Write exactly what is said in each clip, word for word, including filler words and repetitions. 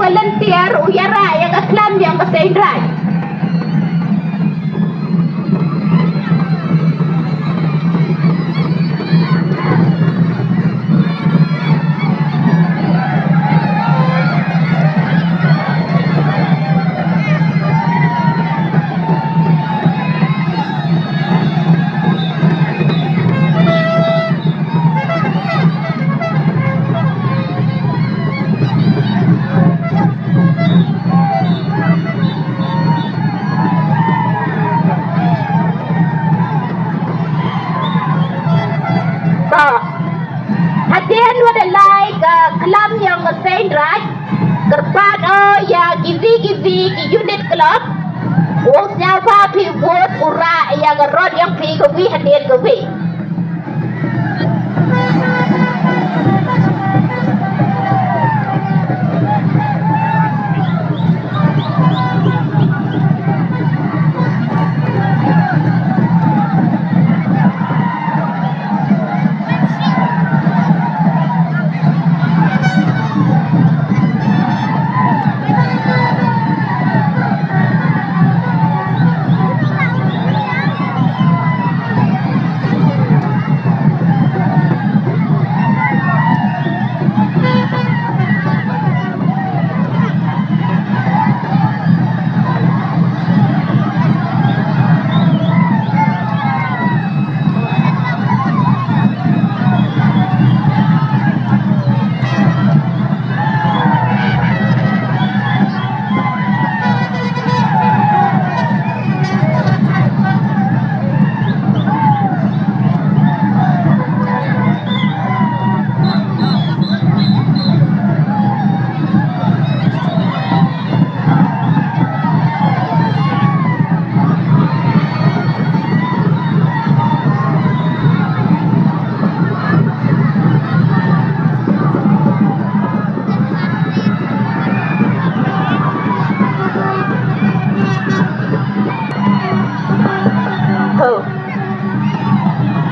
Volunteer u yarap ya ka khlam yong ka Seiñraij. To, hadien wa da lai ka khlam yong ka Seiñraij, kyrpad o ya kiwi kiwi ki unit club, u sñiawbha phi vote u rah ya ka rot yong phi kawi hadien kawi.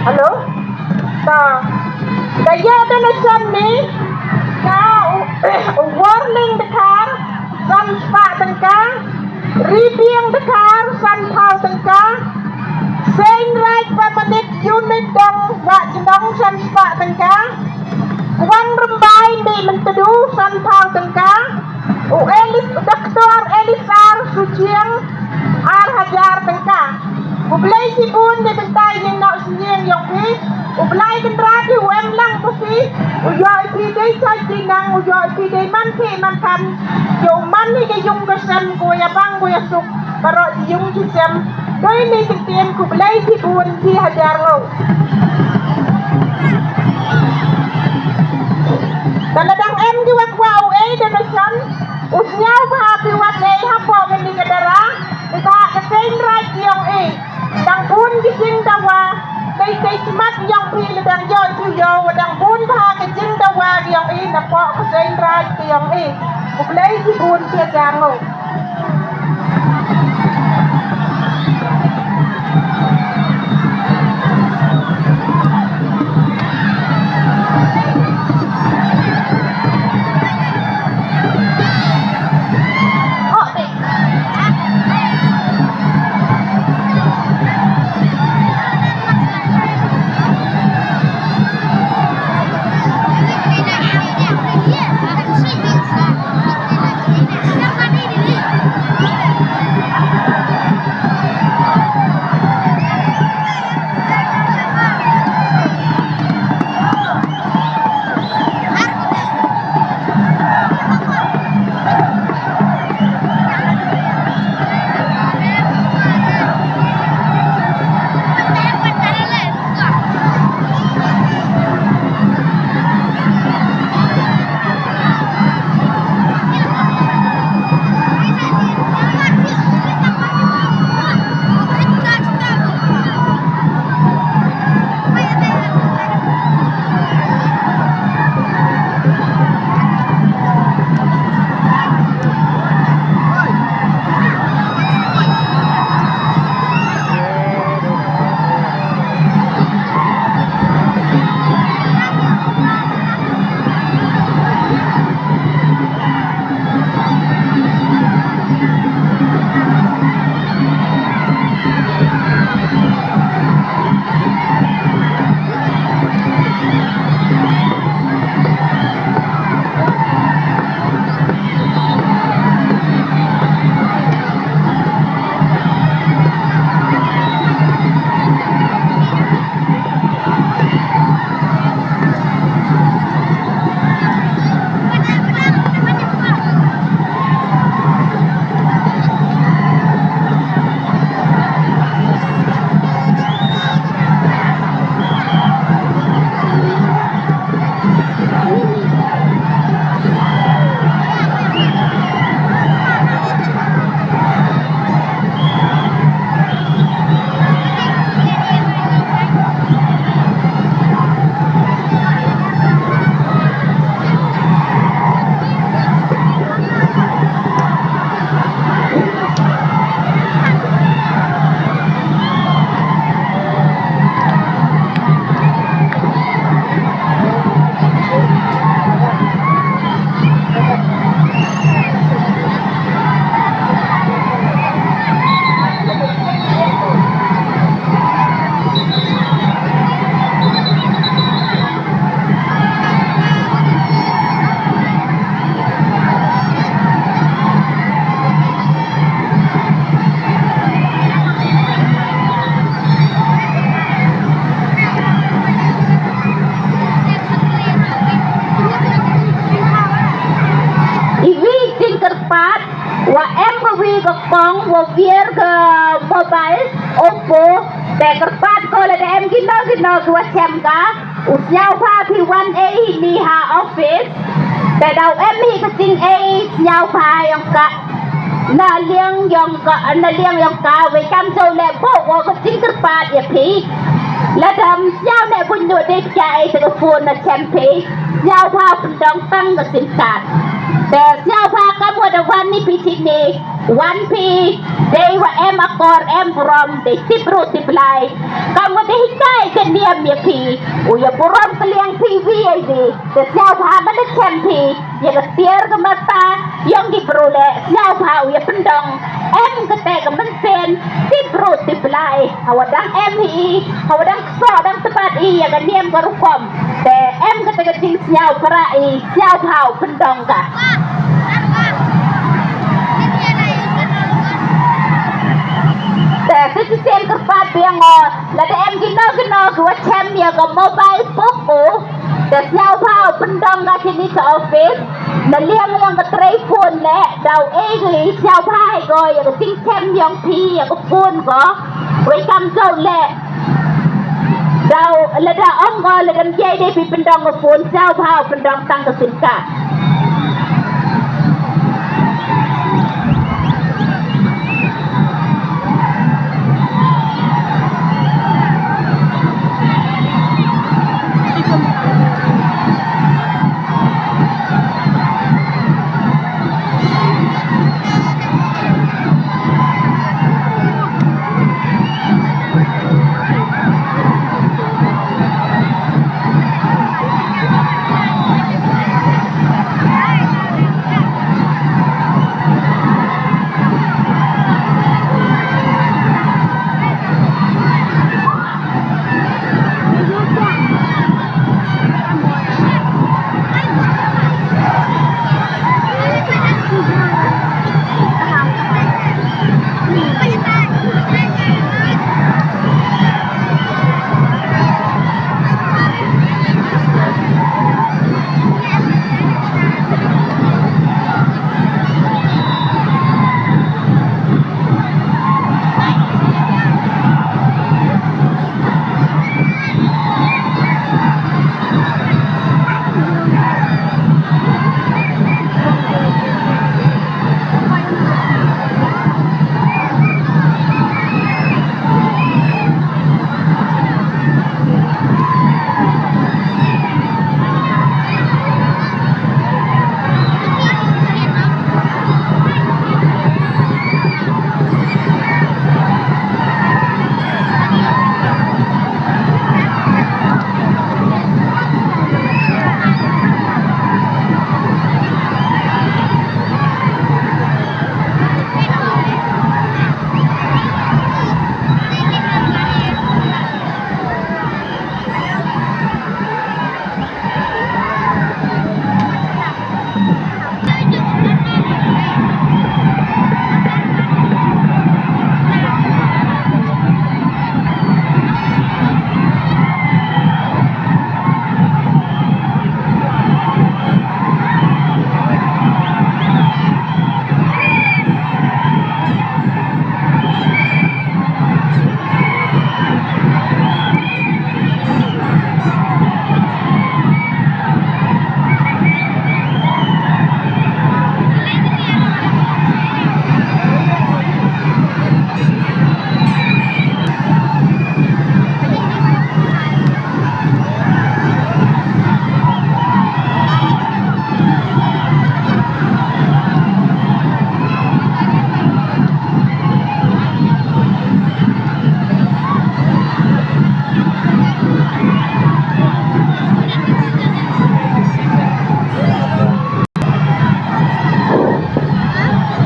Hello? To, da yoh donation ni, ka u, u Warling Dkhar, san spah tyngka, Ribiang Dkhar, san phaw tyngka, Seiñraij Permanent Unit Dong Wah Chnong, san spah tyngka, Kwang Rymbai Mih Myntdu, san phaw tyngka, u Elis, u Doktor Elisar Suchiang, ar hajar tyngka. U Blei chibun de bynta i yeng noh sniang yong phi. U Blei Kynrad i u em lang ko phi. U yoh i phi dei chait dei nang, u yoh i phi dei man phi man kan. Yow man i ka yung ka sem ko ya bang ko ya suk. Baroh i yung i sem. Doi ni kyntien ko Blei chibun phi hajar ngo. Tang la dang em ki wa kwah u e donation. U sñiawbha phi wa e hapoh kani ka dara. Phi bha ka Seiñraij yong i. Dang bun ki jingdawa. Tei tei smat yong phi la dang yoh i phi yow. Wa dang bun bha ki jingdawa yong i. Napoh ka Seiñraij yong i. U Blei chibun phi hajar ngo. Pat, wa em ka wi ka kong, wa wiar ka mobile, Oppo, te kyrpad ko lada em kino kino ki wa chem ka, u sñiawbha phi wan e hi ni ha office, te daw em hi ka jingei sñiawbha yong ka, na liang yong ka, na liang yong ka, wei kam jooh leh booh ko ka jingkyrpad ya phi. Lada ym sñiaw ne buñ noh de ka ei te ka phone na chem phi. Sñiawbha pyndong tang ka sim card. Te sñiawbha kam wa da wan ni phi chini, wan phi, dei wa em akor em burom, dei tip bru tip blai. Kam wa da hikai ka niam ya phi, u ya burom ka liang phi wi ei wi. Te sñiawbha ma da chem phi ya ka tiar ka mata yong ki bru leh, sñiawbha u ya pyndong em kate ka mynsiem tip bru tip blai. Hawa dang em hi i, hawa dang ksoh dang tbat i ya ka niam ka rukom. Te em kate ka jingsñiaw para i, sñiawbha u pyndong ka. Te sa chisien kyrpad biang o, lada em kino kino ki wa chem ya ka mobile Poco, te sñiawbha u pyndong ka chini cha office. Na liang yong ka trai phone leh, daw e ki sñiawbha hi ko ya ka jingchem yong phi ya ka phone ko. Wei kam jooh leh, daw lada ong ko lada ym jai de phi pyndong ka phone, sñiawbha u pyndong tang ka sim card.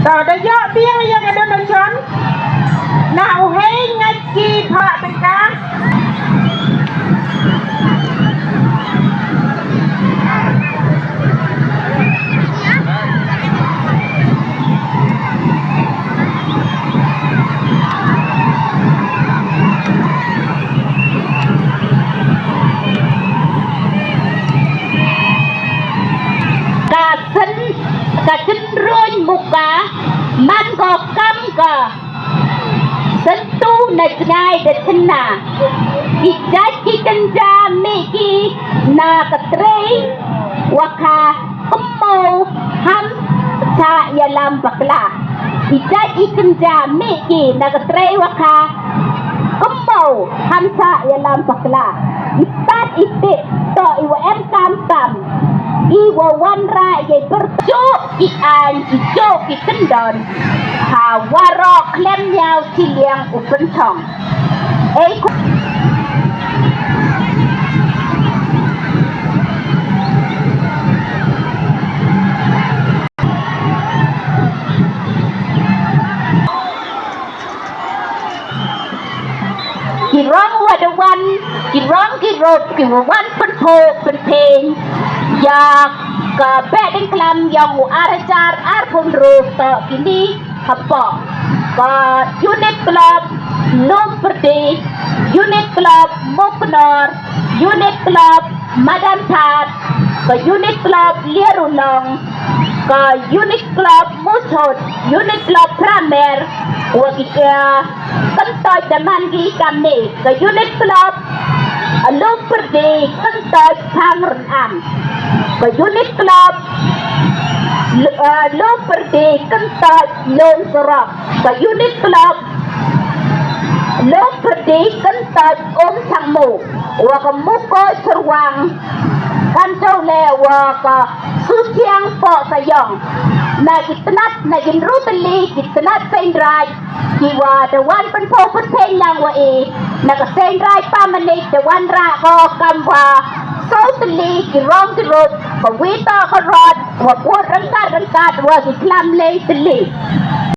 Tæ da yoh biang ya ka donation na u hei ngait ki phah tyngka. Ka syn, ka chynroo Muka, man ko kam ka. Sentu na jngai da chynna. I jait i kynja mih ki na ka trei wa ka kymmo ham cha yalam bakla. I jait i kynja mih ki na ka trei wa ka kymmo ham cha yalam bakla. I stad i tip to i wa em kam tam. I wa wanrah yei pyrtuh i aiñ i jooh i kyndon. Ha waroh khlem ñiaw chiliang u pynchong. Ei ku- Ki rong wa da wan, ki rong ki rup, ki wa wan pynphuh pynphiñ ya ka Behdeiñkhlam yong u ar hajar arphaw ynru toh kini hapoh ka Unit Club Loompyrdi, Unit Club Mookhynor, Unit Club Madanthad, ka Unit Club Liarulong, ka Unit Club Moochot, Unit Club Pramer, wa ki ka kyntoit da man ki kamni, ka Unit Club, ah, Loompyrdi kyntoit Phangrynam, ka Unit Club, L-, ah, Loompyrdi kyntoit Loonsorok, ka Unit Club Loompyrdi kyntoit Umchangmu, wa ka Mukoi Chyrwang, kan chau le wa ka Suchiang Pohsayong. Na ki tnat, na ki ynru tylli ki tnat Seiñraij, ki wa da wan pynphuh pynphiñ lang wa i, na ka Seiñraij Pammanik da wanrah ko kam wa soo tylli ki rong ki rup, ka wi toh ka rot wa bud ryngkat ryngkat wa ki khlam lei tylli.